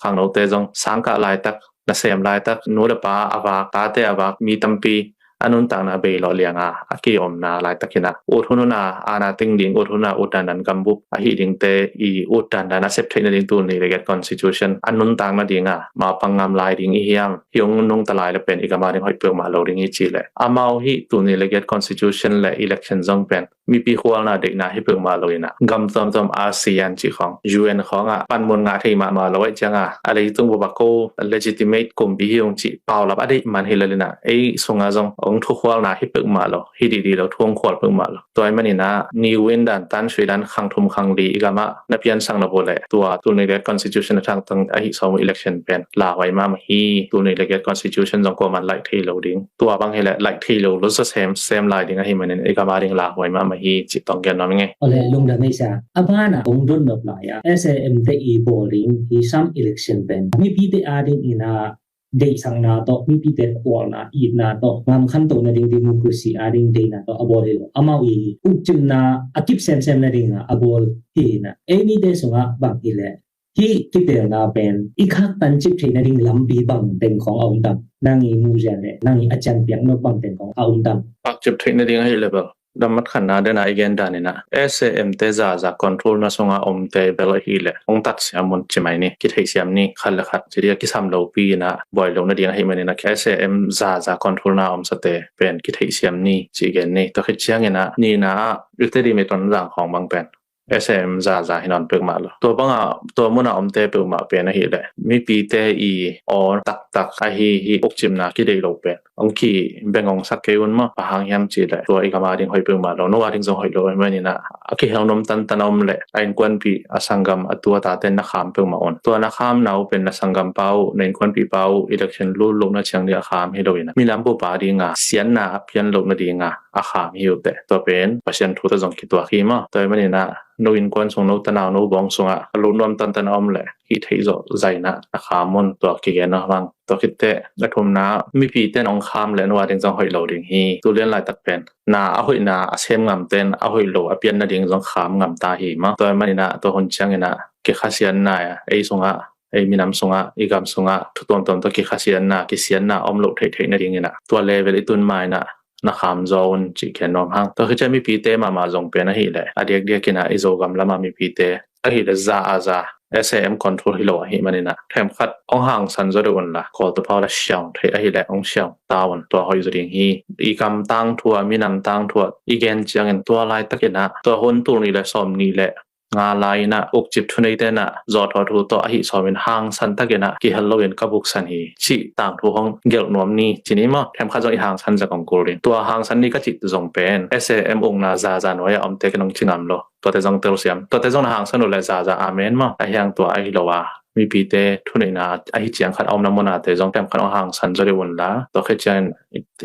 khangnote zong sangkah laitak, nasem laitak, nu le pa a vak, tate a vak mi tampi a nuntakna bei lawh liang a, a kiomna laitak in ah, ut hun hun a aana teng ding, ut hun a ut dandan gambup ahi dingte i ut dandan a sep theih nading tul nih le giat constitution a nuntak nading a, ma pang ngam lai ding i hiam? Hi hong nungta lai le pen i gam a ding hoih peuhmah lo ding hi ci leh, amau hih tul nih le giat constitution le election zong pen mipi khualna deihna hi peuhmah lo in ah, gam tuamtuam, ASEAN cih khawng, U N khawng ah panmun ngah thei mahmah lo ahih ciang a, a leitung bup ah ko legitimate kumpi hi ung cih paulap a deih man hi lel in ah, ei sung ah zong hong thukhualna hi peuhmah lo, hi dihdih lo, thu hong khual peuhmah lo. Tua ahih manin ah ni win dan tan sui dan khang thum khang li i gam ah na piansak na vua leh, tua tul nih le giat constitution a thangtang ahi sawm uh election pen lauhuai mahmah hi. Tul nih le giat constitution zong kuaman laih thei lo ding. Tua bang hi leh laih thei lo lo sa semsem lai ding ahih manin i gam a ding lauhuai mahmah hi cih tawng gen nuam ing e. Ole, lungdam ei sa. A ban ah hong dot nop lai ah, S A M te i bawl ding hi sam election pen mipite a ding in ah deihsakna tawh, mipite khualna, itna tawh, ngam khantoh nading democracy a ding deihna tawh a bawl hi lo. Amau i ukcimna a kip semsem nading a, a bawl hi in ah, ei mite sungah bang hi leh hih kitelna pen i khaktan cip theih nading lampi bang teng khawng a um tam? Nang i muhzia le nang i a cian piak nop bang teng khawng a um tam? Khak cip theih nading ahi leh bel, lam mat khatna den a i gen dan in ah, S A M te zaza control na sung a omte bel ahih leh hong tat siam un ci mai ni, kitheih siam ni, khat le khat ci dih a kisam lopi in ah buai lo nading ahih manin ah, S A M zaza control na omsate pen kitheih siam ni ci gen ni. Tua khit ciangin ah nihna ah i Tedim i Tonzang khawng bang pen S A M zaza hi nawn peuhmah lo. Tua bang ah, tua mun a omte peuhmah pen ahih leh mipite i aw taktak ahi hih ukcimna kideih lo pen hong kibeng hong sak kei un maw. Bang hang hiam cih leh tua i gam a ding hoih peuhmah lo, no a ding zong hoih lo ahih manin ah, a kihel nuam tantan a om leh a innkuanpih, a sanggam, a tu a tate na kham peuhmah un. Tua na khamna uh pen na sanggampa uh, na innkuanpihpa uh election lut lohna ciang ding a kham hi lo in ah, minam bup a ding a siatna a pian loh nading a a kham hi uh teh. Tua pen Pasian thu tawh zong kituak hi maw. Tua ahih manin ah no innkuan sung, no tanau, no bawng sungah a lut nuam tantan a om leh hih theih zawh zaina na kham un, tua kigen nuam hang. Tua khit teh a thumna, mipite in hong kham leh no a ding zong hoih lo ding hi. Tu lian laitak pen na a hoihna a sem ngamte in a hoih lo a pian nading zong kham ngam ta hi maw. Tua ahih manin ah tua hun ciangin ah kikhasiatna ei sungah, ei minam sungah, i gam sungah thu tuamtuam tawh kikhasiatna, kisiatna om loh theihtheih nadingin ah tua level i tun ma in ah na kham zaw un cih gen nuam hang. Tua khit ciang mipite mahmah zong pen ahih leh a diakdiak in ah i Zogam lam a mipite ahih leh za a za S A M control hi lo ahih manin ah themkhat hong hangsan zaw deuh un la, Kawltaw pau la siang theih ahih leh hong siang ta un, tua hoih zaw ding hi. I gam tangthu a, minam tangthu a i gen ciangin tua laitakin ah, tua hun tul nih le sawm nih le nga lai in ah ukcip thuneite in ah zawhthawh thu tawh ahi sawmin hangsan takin ah kihel loin ka buksan hi cih tangthu hong gelh nuam ni ci ni maw. Themkhat zong i hangsan zek hong kul ding. Tua hangsan ni ka cih zong pen S A M ukna zaza nuai a omte ken hong ci ngam lo. Tuate zong telsiam. Tuate zong na hangsan uh leh zaza amen maw. A hiang tua ahi lo a, mipite thuneihna ahi ciang khat a omna mun a te zong themkhat hong hangsan zaw deuh un la. Tua khit ciangin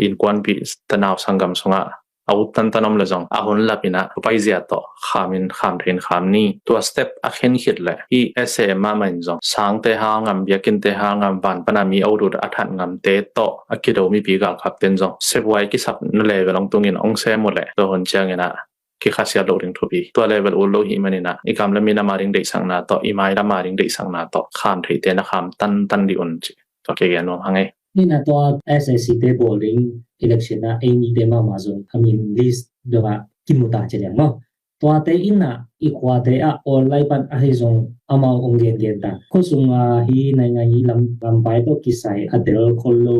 innkuanpih, tanau, sanggam sungah a ut tantan om leh zong a hun lap in ah paizia tawh kham in, kham thei in kham ni. Tua step a khen khit leh hih S A M mahmah in zong sangte hal ngam, biakinnte hal ngam, van pan a mi a ut ut a that ngamte tawh a kido mipi galkapte in zong sephuai kisapna level hong tungin hong sem uh leh tua hun ciangin ah kikhasiat loh ding thupi. Tua level ut lo ahih manin ah i gam le minam a ding deihsakna tawh, i mailam a ding deihsakna tawh kham theite na kham tantan dih un ci. Tua kigen nuam hang ei. Ina tua S A C te bawl ding election ah ei mite mahmah zong a min list dongah kimu ta ci liang maw. Tuate in ah i khuate ah online pan ahi zong amau hong gengen ta. Khuasung ah hi naingai hi lam, lampai tawh kisai a tel khol lo,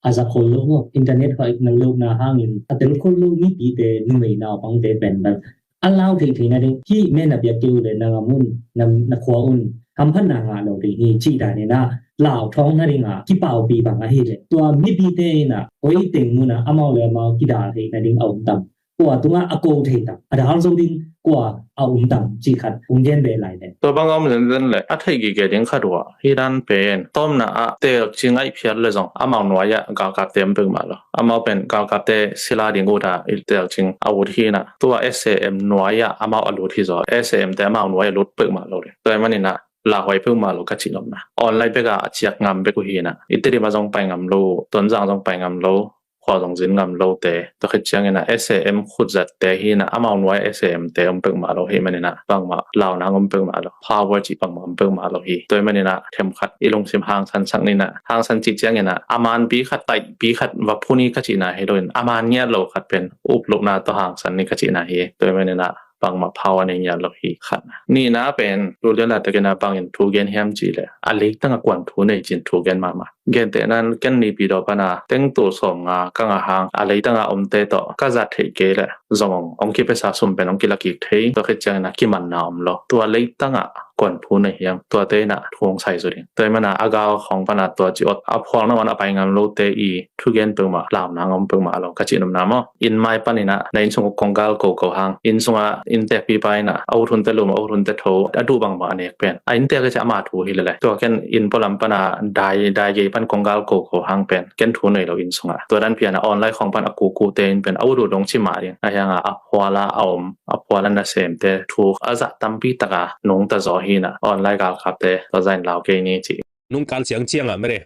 a za khol lo maw. Internet hoih na lohna hangin a tel khol lo mipite, numei naupangte pen bel a lau theihtheih nading, hih men a biak kei uh leh na ngam un, na, na khua un, hamphatna ngah lo ding hi cih danin ah lau thawng nading a kipaupih bang ahih leh tua mipite in ah koi teng mun ah amau le amau kidal theih nading a um tam? Kua tungah a ko thei tam? A dal zo ding kua a um tam cih khat hong gen beh lai leh. Tua bang a om zenzen leh a theih gige ding khat uh ah, hih dan pen tawmna ah telcing ahih phiat leh zong amau nuai ah galkapte om peuhmah lo. Amau pen galkapte sila ding ut a i telcing a ut hi in ah, tua S A M nuai ah amau a lut hi zaw, S A M te amau nuai a lut peuhmah lo ding. Tua ahih manin ah lauhuai peuhmah lo ka cih nopna. Online bek a ciak ngam bek uh hi na. I Tedim ah zong pai ngam lo, Tonzang zong pai ngam lo, khua zong zin ngam lote, tua khit ciangin ah S A M khutzatte hi na, amau nuai S A M te om peuhmah lo hi manin ah bangmah launa om peuhmah lo, power cih bangmah om peuhmah lo hi. Tua hi manin ah themkhat i lungsim hangsan sak ni na, hangsan cih ciangin ah a manpi khat, taihpi khat va phu ni ka cihna hi loin, a man ngiat lo khat pen up lohna tawh hangsan ni ka cihna hi. Tua hi manin ah bangmah power nei ngiat lo hi, khatna. Nihna pen, tu lian laitakin ah bangin thu gen hiam cih leh, a leitang ah kuan thu nei cin thu gen mahmah. Gentehna in ken Naypyidaw pan a teng tul sawmnga ka ngah hang, a leitang ah omte tawh ka zat theih kei leh zong hong, hong kipiasa sum pen hong kila kik thei, tua khit ciangin ah kimanna om lo. Tua leitang ah kuan thu nei hiam, tuate in ah thu hong sai zaw ding. Tua hi manin ah a gal khawng pan a tua ci awt, a phualna man a pai ngam lote i thu gen peuhmah, launa om peuhmah lo ka cih nopna maw. Inn mai panin ah na inn sung uh konggal koko hang, inn sungah innteekpipa in ah a ut hunte lum, a ut hunte tho, a duh bangbang a nek pen a innteek hi ci, ama thu hi lel e. Tua ken inn pualam pan a dai, dai gei pan konggal koko hang pen ken thu nei lo inn sungah. Tua dan pian ah online khawng pan a kukute in pen a ut uh dong ci mah ding. A hiang a, a phual a a om, a phual a nasemte thu a zah tampi tak a nungta zaw hi na, online galkapte tua zah in lau kei ni ci. Nung kan siang ciang ah mede,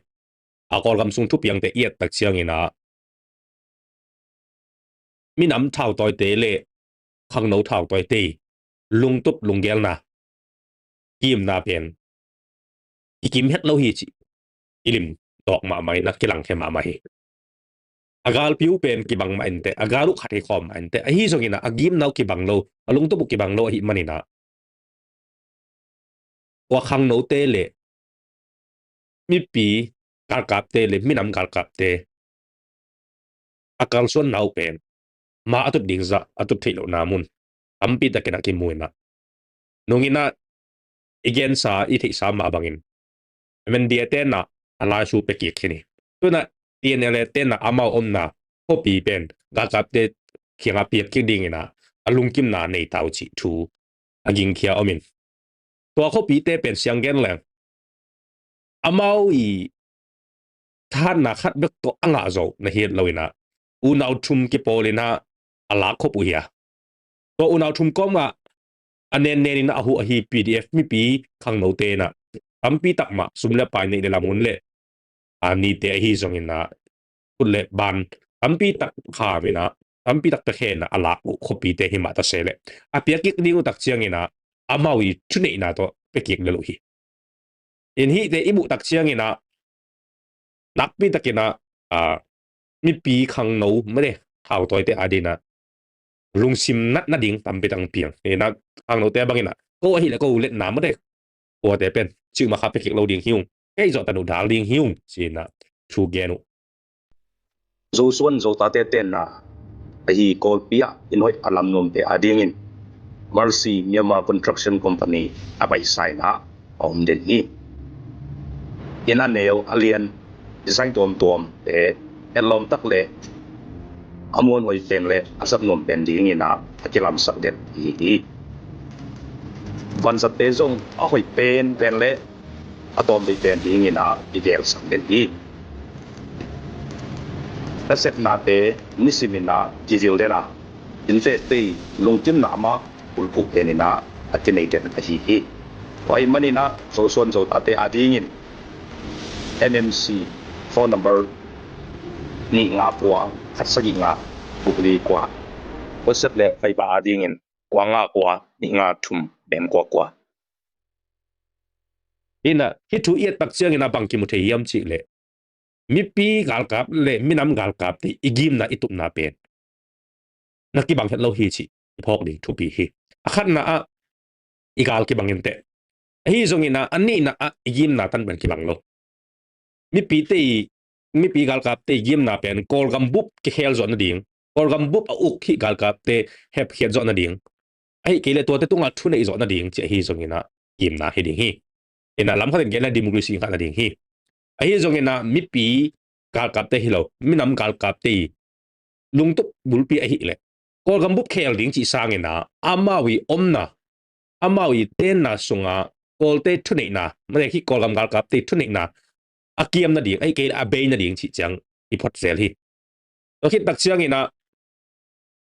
a Kawlgam sung thupiangte i et tak ciangin ah minam thautawite le khangno thautawite lungtup lunggelna, gimna pen i kim het lo hi cih i lim tawk mahmah in ah kilangkhia mahmah hi. A galpi uh pen kibang mah inteh, a gal uh khat hi khawm mah inteh. Ahi zongin ah a gimna uh kibang lo, a lungtup uh kibang lo ahih manin ah tua khangnote le mipi galkapte le minam galkapte a kalsuanna uh pen ma a tut ding zah a tut theih lohna mun tampi takin a kimu in ah, nung in ah i gensa i theihsa mah bangin M N D A te in ah a laisu pia kik hi ni. Tu in ah T N L A te in ah amau omna khuapi pen galkapte kiangah piak kik dingin ah a lungkimna nei ta uh cih thu a gingkhia om in, tua khuapite pen siang gen leng amau i thahatna khat bek tawh a ngah zo na hi het lo in ah, unau thum kipawl in ah a lak khop uh hi a. Tua unau thum kawmah a nen nen in ah a huh ahi P D F mipi khangnote in ah tampi tak mah sum le pai neih le lam hun le a nite ahi zongin ah khut le ban tampi tak kham in ah, tampi tak pia khe in ah a lak uh khuapite hi mah ta se leh, a pia kik ding uh tak ciangin ah amau i thuneihna tawh pia kik lel uh hi. In hihte i muh tak ciangin ah nakpi takin ah, a, mipi khangno mede thautawite adingin ah lungsim natna ding tampi tak piang. In ah khangnote bangin ah ko ahih leh ko letna mede, kuate pen cih mah kha pia kik lo ding hi ung, kei zawhtan uh dal ding hi ung ci-in ah thu gen uh. Zosuan Zotate tenna ahi Kawlpi ah inn hoih a lam nuamte adingin Mercy Myanmar Construction Company a baihsa in ah a om den hi. Inn a neu a lian, design tuamtuamte, etlawm tak le a muanhuai pen le a zat nuam pen dingin ah a kilamsak den hi hi. Vanzatte zong a hoih pen pen le a tawmvei pen dingin ah i gelsak den hi. Nasepnate nisimin ah kivil den a, innteekte i lungkimna mah bulphuh den in ah a kinei den ahi hi. Tua ahih manin ah Zosuan Zotate adingin M M C phone number nih nga kua khat sagih nga guk li kua, WhatsApp le Viber adingin kua nga kua nih nga thum nen kua kua. In ah hih thu i et tak ciangin ah bang kimu thei hiam cih leh, mipi galkap le minam galkapte i gimna i tupna pen na kibang het lo hi cih i phawk ding thupi hi. A khatna ah i gal kibang inteh. Ahi zongin ah a nihna ah i gimna tan pen kibang lo. Mipite i, mipi galkapte i gimna pen Kawlgam bup kikhel zawh nading, Kawlgam bup a uk hih galkapte hepkhiat zawh nading, ahih kei leh tuate tungah thuneih zawh nading cih ahi zongin ah gimna hi ding hi. In ah lam khatin gen leh democracy in khat nading hi. Ahi zongin ah mipi galkapte hi lo, minam galkapte i lungtup bulpi ahih leh Kawlgam bup khel ding cih sangin ah amau i omna, amau i tenna sungah Kawlte thuneihna, mate hih Kawlgam galkapte thuneihna a kiam nading, ahih kei leh a bei nading cih ciang i phot zel hi. Tua khit tak ciangin ah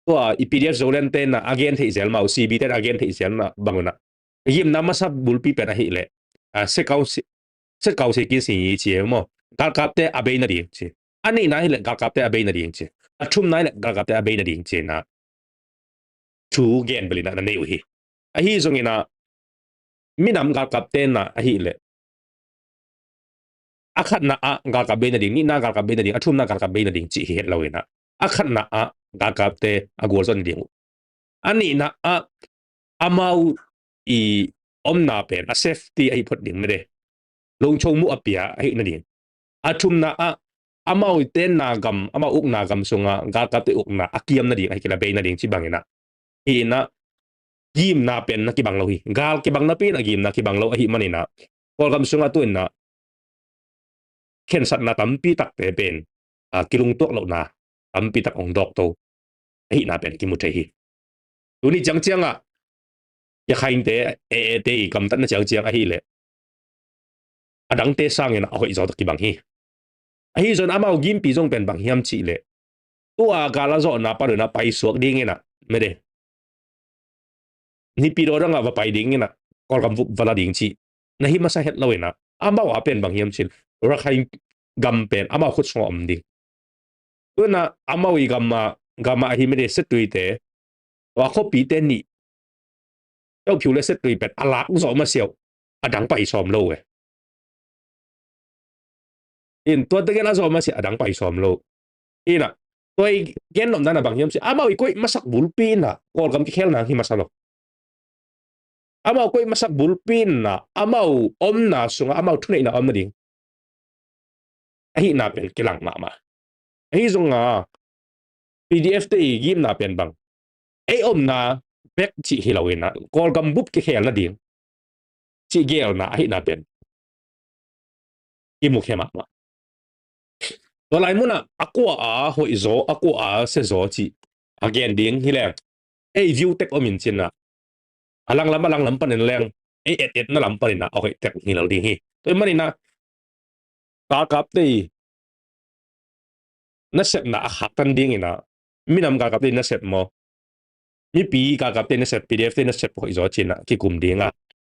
tua i P D F Zoland te in ah a gen theih zel mah uh, C B te in ah a gen theih zel mah bangun ah gimna masa bulpi pen ahih leh a, စစ်ကောင်စီ၊ စစ်ကောင်စီ ကင်းစင်ရေး ci e maw. Galkapte a bei nading ci. A nihna hileh galkapte a bei nading ci. A thumna hileh galkapte a bei nading ci na thu gen bel in ah na nei uh hi. Ahi zongin ah minam galkapte na ahileh a khatna ah galkap bei nading, nihna galkap bei nading, a thumna galkap bei nading cih hi het lo in ah a khatna ah galkapte a gualzawh nading uh. A nihna ah amau i omna pen a safety ahi phot ding mede. Lungcho muh a pia ahi nading. A thumna ah amau i tenna gam, amau ukna gam sungah galkapte ukna a kiam nading, ahi kei leh a bei nading ci bangin ah hi in ah gimna pen na kibang lo hi. Gal kibang napi in ah gimna kibang lo ahi manin ah Kawlgam sungah tu in ah khensatna tampi takte pen, a, kilungtuak lohna tampi tak hong dawkto ahihna pen kimu thei hi. Tuni ciangciang ah Yakhainte, A A te i gamtatna ciangciang ahileh a dangte sangin a hoih zaw tawh kibang hi. Ahi zong amau gimpi zong pen bang hiam cihleh, tua gal a zawhna pan un ah paisuak dingin ah mede, Naypyidaw dangah va pai dingin ah Kawlgam bup va la ding cih na hi masa het lo in ah amau a pen bang hiam cihleh Rakhine gam pen amau khut sungah om ding. Tu in ah amau i gam ah, gam ah ahi mede Setuite, tua khuapite nih, Kyaukphyu le Setui pen a lak zawh masiah uh a dang pai sawm lo e. In tua tegel a zawh masiah a dang pai sawm lo. In ah tua i gen nopna na bang hiam cihleh amau i koih masak bulpi in ah Kawlgam kikhel nang hi masa lo. Amau koih masak bulpi in ah amau omna sungah amau thuneihna om nading ahihna pen kilang mahmah. Ahi zongah P D F te i gimna pen bang, ei omna bek cih hi lo in ah Kawlgam bup kikhel nading cih gelna ahihna pen kimukhia mahmah. Tua lai munah a kua a hoih zaw, a kua a sia zaw cih a gen ding hileng, ei view tek om in cin ah a langlam, a langlam panin leng ei et etna lam panin ah a hoih tek hi lo ding hi. Tua i manin ah galkapte i nasepna a khaktan dingin ah minam galkapte i nasep maw, mipi galkapte i nasep, P D F te i nasep hoih zaw cin ah kikum ding a,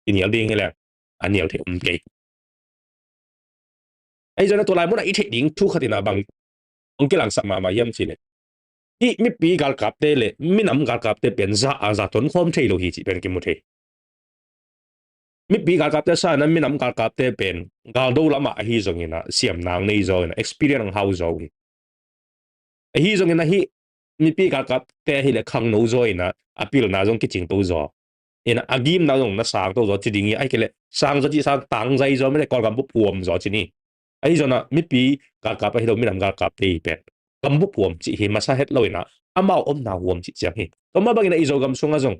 i nial ding hileng a nial thei om kei. Ahi zong ah tua lai munah i theih ding thu khat in ah bang hong kilangsak mahmah hiam cihleh, hih mipi galkapte le minam galkapte pen za a za tonkhawm thei lo hi cih pen kimu thei. Mipi galkapte sangin ah minam galkapte pen galdo lamah ahi zongin ah siamna nei zaw in ah experience hau zaw uh hi. Ahi zongin ah hih mipi galkapte ahileh khangno zaw in ah a pilna zong kicingto zaw in ah a gimna zong na sangto zaw ci ding hi. Ahi kei leh sang zaw cih sang tangzai zaw mede, Kawlgam bup huam zaw ci ni. Ahi zong ah mipi galkap ahi lo minam galkapte i pen gam bup huam cih hi masa het lo in ah amau omna huam cih ciang hi. Tua mah bangin ah i Zogam sungah zong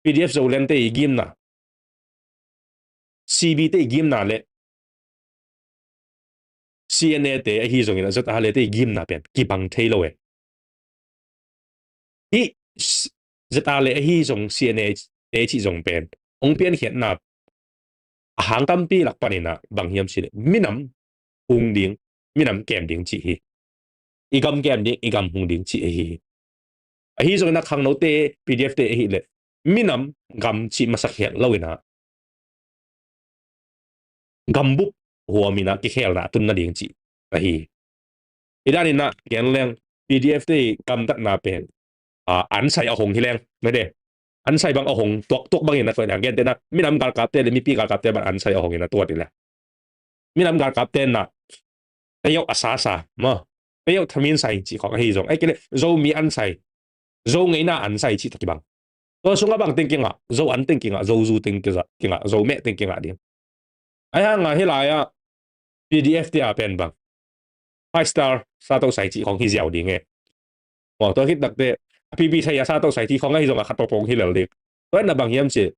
P D F Zolandte i gimna, C B te i gimna le C N A te ahi zongin ah Z R A te i gimna pen kibang thei lo e. Hih Z R A ahi zong C N A te cih zong pen hong piankhiatna a hang tampi lak panin ah bang hiam cihleh minam hung ding, minam kem ding cih hi. I gam kem ding, i gam hung ding cih ahi hi. Ahi zongin ah khangnote, P D F te ahileh minam gam cih masak hial lo in ah gam bup huam in ah kikhelna a tun nading cih ahi hi. I dan in ah gen leng P D F te i gamtatna pen, a, ansai a hong hi leng mede, ansai bang a hong tuaktuak bangin ah koih leng, gentehna minam galkapte le mipi galkapte bang ansai a hong in ah tuat hi leng, minam galkapte in ah payau a sasa maw, payau thamin sai cih khawng ahi zong, ahi kei leh Zomi ansai, Zo ngeina ansai cih tawh kibang. Tua sungah bang teng kingah, Zo an teng kingah, Zo zu teng kingah, Zo meh teng kingah ding. Ahi hangah hih lai-ah P D F te a pen bang five star satoh sai cih khawng hi ziau ding e. Maw, tua khit takte a P P sai a satoh sai cih khawng ahi zongah khat tawh pawng hi lel ding. Tua in ah bang hiam cihleh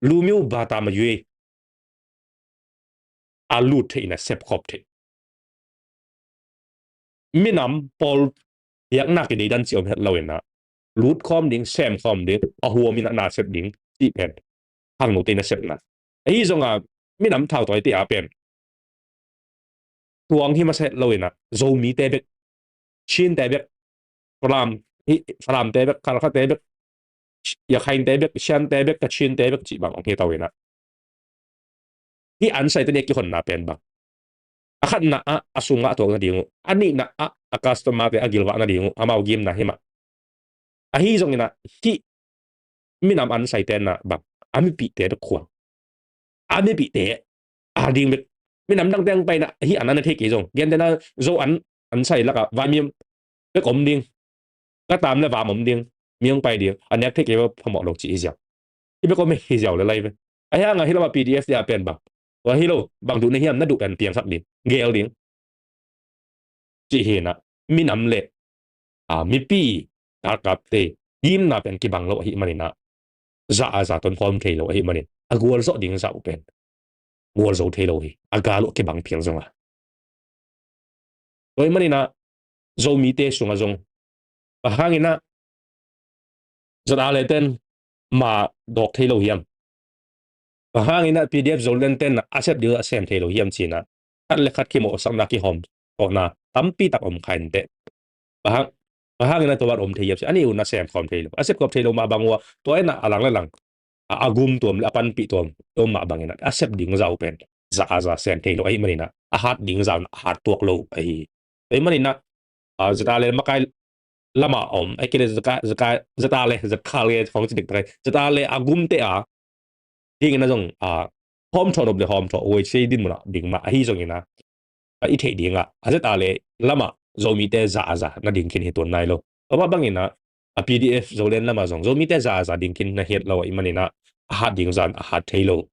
လူမျိုးဘာသာမရွေး a lut theih in ah sepkhop theih, minam pawl biakna kideidan cih om het lo in ah lut khawm ding, sem khawm ding, a huam in ah na sep ding cih pen khangnote nasepna. Ahi zongah minam thautawite a pen tuang hi masa het lo in ah Zomite bek, Chinte bek, Falam, hi, Falamte bek, Khalkhate bek, Yakhainte bek, Siante bek, Kachinte bek cih bang hong hi to in ah Hih ansaite nih a kihonna pen bang? A khatna ah a sum ngah tuak nading uh, a nihna ah a customer-te a gilvah nading uh, amau gimna hi mah. Ahi zongin ah hih minam ansaite na bang, a mipihte bek khuang, a mipihte a ding bek, minam dangte ang paina hih an an a thei kei zong, gentehna Zo an, ansai lakah vaimim bek om ding, ka tam le vam om ding, mi ang pai ding, a nek thei kei va phamawh lo cih hi ziau. Hi bek om hi ziau le lai ve. Ahi hangah hih lamah P D F te a pen bang, tua hi lo, bang duh na hiam, na duh pen piangsak ding, gel ding cih hi na. Minam le a mipi galkapte gimna pen kibang lo ahih manin ah, za a za tonkhawm thei lo ahih manin a gualzawh ding zah uh pen gualzo thei lo hi, a gal uh a kibang phial zongah. Tua ahih manin ah Zomite sungah zong bang hangin ah Z R le ten ma dawk thei lo hiam? Bang hangin ah P D F Zoland ten a sep ding a sem thei lo hiam ci-in ah khat le khat kimawhsakna, kihawm khawhna tampi tak om kha inteh. Bang hang, bang hangin ah tua bang om thei hiam ci, a nih un a sem khawm thei lo, a sep khawm thei lo mah bang uh a, tua in ah a lang le lang a, a gum tuam le a panpih tuam om mah bangin ah a sep ding zah uh pen za a za sem thei lo ahih manin ah, a hat ding zah un a hat tuak lo ahi. Tua ahih manin ah, a, Z R le makai lamah a om, ahih kei leh Z R le, Z R le khawng ci diktak ahi, Z R le a gumte a dingin ah zong a hawmthawh nop le hawmthawh huai ci dinmun ah ding mah ahi zongin ah, a i theih dingah a Z R le lamah Zomite za a za na ding khin hi tuan nai lo. Tua mah bangin ah a P D F Zoland lamah zong Zomite za a za ding khin na hiat lo ahih manin ah, a hat ding zah un a hat thei lo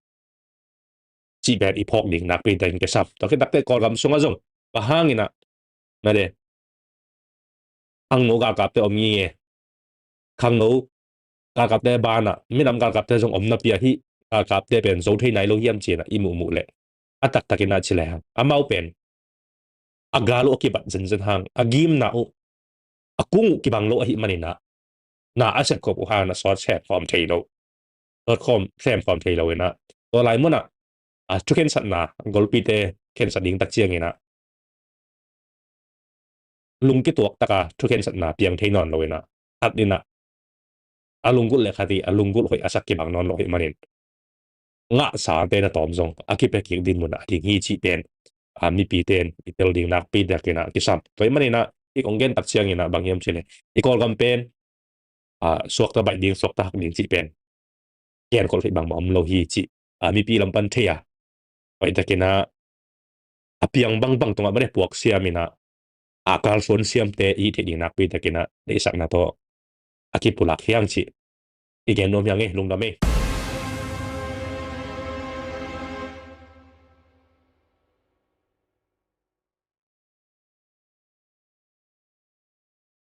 cih pen i phawk ding nakpi takin kisam. Tua khit takteh Kawlgam sungah zong bang hangin ah, na de, khangno galkapte om ngei e. Khangno galkapte banah minam galkapte zong om napi ah hih galkapte pen zo thei nai lo hiam ci-in ah i muhmuh leh, a taktakin ah ci le hang, amau pen a gal uh a kibat zenzen hang, a gimna uh, a kung uh kibang lo ahih manin ah, na a sepkhop uh hangin ah sawt sem khawm thei lo, sawt khawm, sem khawm thei lo in ah, tua lai munah a thukhensatna, golpite khensat ding tak ciangin ah lungkituak taka thukhensatna piang thei nawn lo in ah, khat in ah a lunggulh le khat ih a lunggulh hoih a sak kibang nawn lo ahih manin, ngahsate na tawm zong a kipia kik dinmun ah a ding hi cih pen, a, mipite in i tel ding nakpi takin ah kisam. Tua ahih manin ah i kong gen tak ciangin ah bang hiam cih leh, i Kawlgam pen, a, suakta baih ding, suakta hak ding cih pen genkhol theih bangmah om lo hi cih, a, mipi lam pan thei a, hoih takin ah a piang bangbang tungah mane puak siam in ah, a, kalsuan siamte i hih theih ding nakpi takin ah deihsakna tawh a kipulak hi hang cih i gen nuam hi hang e. Lungdam e.